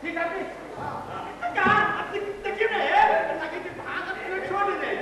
ठीक है काका, देखियौ ने, लागै छै भागत के छोड़ दे।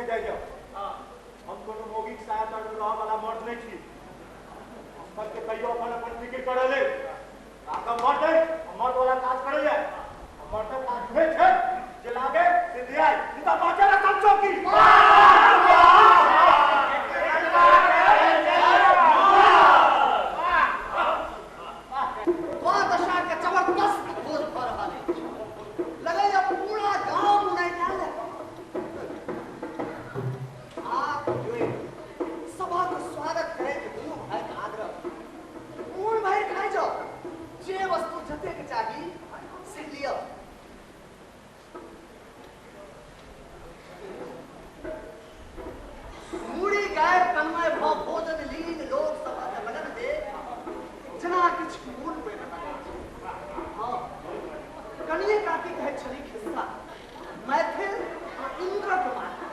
देखै जाइ जाउ। हम कोनो मौगीक साया तर मे रहऽ वाला मर्द नहि छी। हम सबके कहियो अपन अपन फिकिर करऽ लेल। राघव मर्द अछि, मर्द वाला काज करैया। मर्दक काज उहे छै जे लागे से दियाय, नहि तऽ बाँचल सब चौकी। द्वादशा के जबरदस्त भोज भऽ रहल अछि। लगैया पूरा गाम उड़ाइल आयल। हाथ जोड़ि सभक स्वागत करैत दुनू भाइक आग्रह, मोन भरि खाइ जाउ, जे वस्तु जतेक चाही से लिअ। मूड़ी गाय तन्मय भऽ भोजन लीन लोक सभक लगन देख जेना किछु मोन पड़ि रहल अछि। हँ, कनिये काकी कहैत छली खिस्सा मैथिल आ इन्द्रक बात।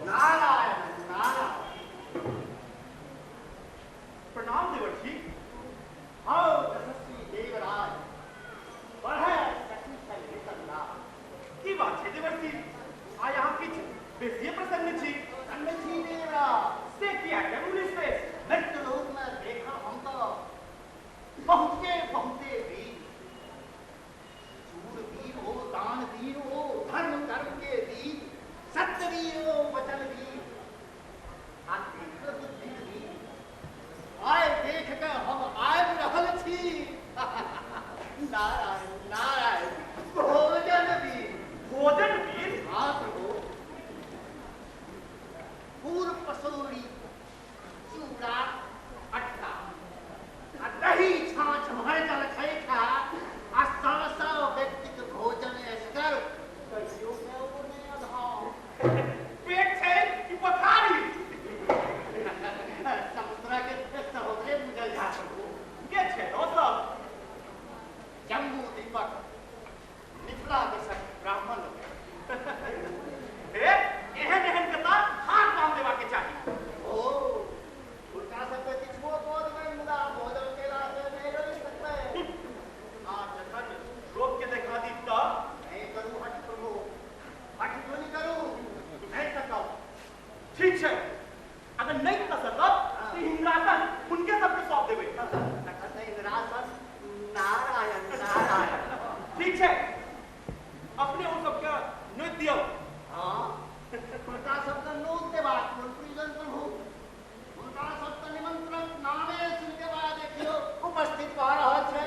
नारायण नारायण। प्रणाम देवर्षि। आओ यशस्वी देवराज, बढ़े शशि छल। की बात छै देवर्षि, आइ अहाँ किछु बेसिए प्रसन्न छी? प्रसन्न छी देवराज। से किया के मुनिश्रेष्ठ? मृत्यु लोक मे देखल हम तऽ बहुते बहुते वीर, शूरवीर हो, दानवीर हो, धर्म कर्म के वीर, सत्यवीर हो, वचन वीर, आ देखल बुद्धिक वीर। आइ देख के हम आबि रहल छी। नारायण नारायण। भोजन वीर। भोजन वीर? हाँ प्रभु, पूर पसौरी, चूड़ा अट्टा आ दही छाछ भर जलखै खा आ सौ सौ व्यक्तिक भोजन एसगर कहियो केओ नहि अधाम। पेट छै कि पथारी? समुद्रक सहोदरे बुझल जा प्रभु। के छै ओ सब? जम्बू दीपक मिथिला देशक ब्राह्मण। हे, एहन एहन कथा हाथ बांध देबाक चाही। ओ हुनका सबके किछुओ कऽ देबै, मुदा भोजन केला से नहि रहि सकबै। आ जखन रोक के देखा दी तऽ? नहि करू हठ प्रभु, हठ जुनि करू, नहि सकब। ठीक छै, अगर नहि कऽ सकब तऽ इंद्रासन हुनके सबके सौंप देबै। तखन तऽ इंद्रासन। नारायण नारायण। ठीक छै, अपने ओ सबके नोति दियौ। हँ, हुनका सबके नोत देबाक कोन प्रयोजन प्रभु? हुनका सबके निमंत्रण नामे सुनके बाद देखियौ उपस्थित भऽ रहल छै।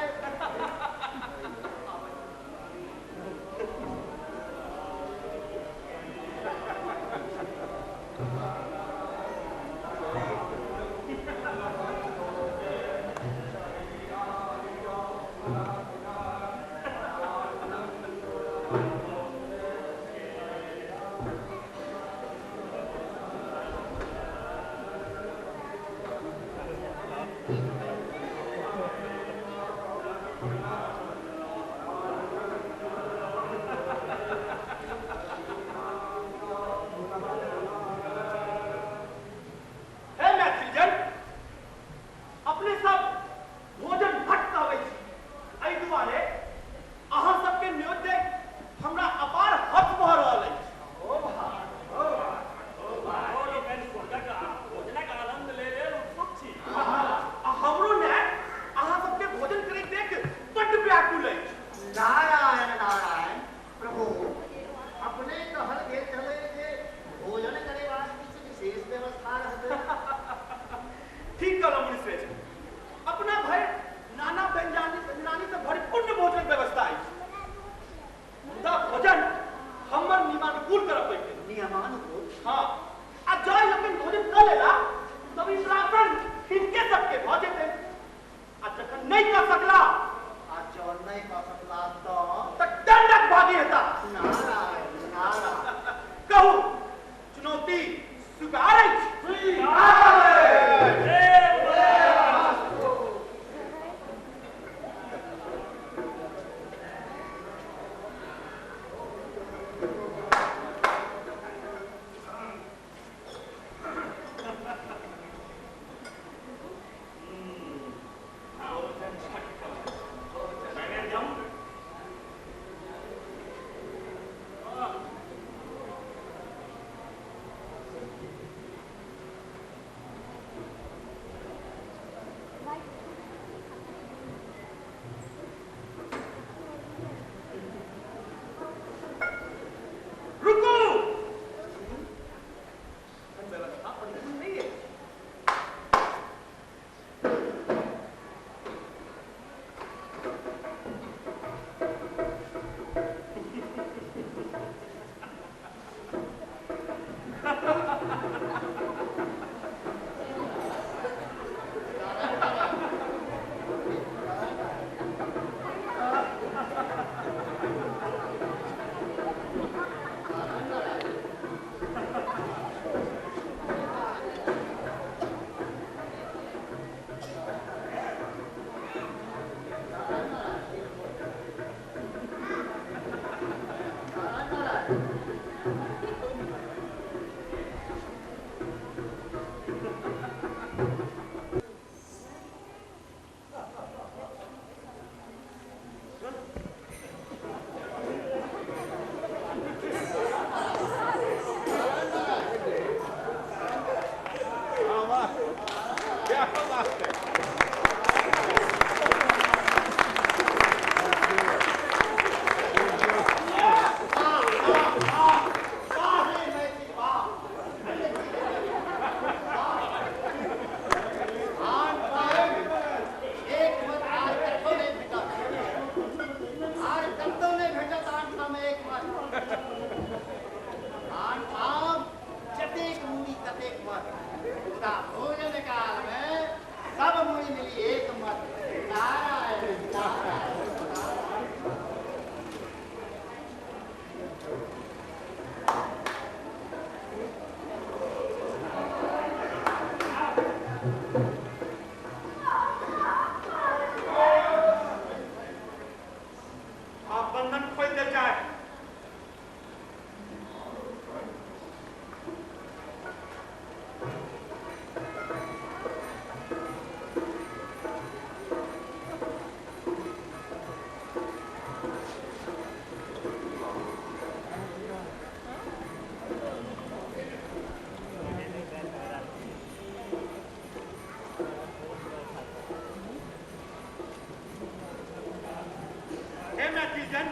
हे मैथिलजन, अपने सब भोजन भऽ जेतै। आ जखन नहि कऽ सकला, आ जँ नहि कऽ सकला तऽ दंडक भागी हेता। नारायण नारायण। कहू, चुनौती स्वीकार अछि? रुकू, व्यवस्था परिपूर्ण नहि अछि। एक मत आर कतौ नहि भेटत, आर कतौ नहि भेटत आनठाम एक मत। आनठाम जतेक मूड़ी ततेक मत, मुदा भोजन काल मे सब मूड़ी मिली एक मत। नारायण नारायण। आब बंधन खोलि देल जाय। हे मैथिलजन,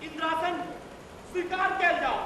इंद्रासन स्वीकार कयल जाओ।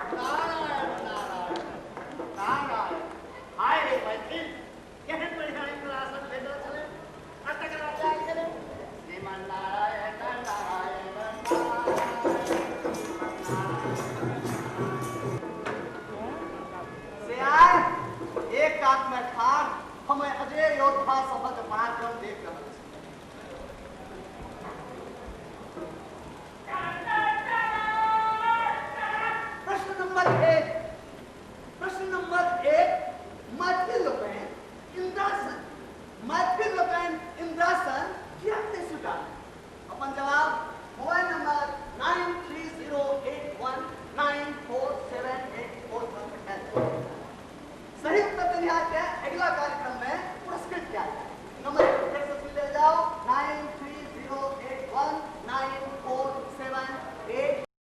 नारायण नारायण नारायण। हाय रे मैथिल, केहन बढ़िया इंद्रासन भेटल छलै आ तकरा त्याग छलै। श्रीमन नारायण नारायण नारायण। से आय एक कात में ठाढ़ हम अजय योद्धा सभक पराक्रम देख रहल छी। प्रश्न नंबर 1, प्रश्न नंबर 1, मैथिल लोकनि इंद्रासन, मैथिल लोकनि इंद्रासन किएक नहि स्वीकार?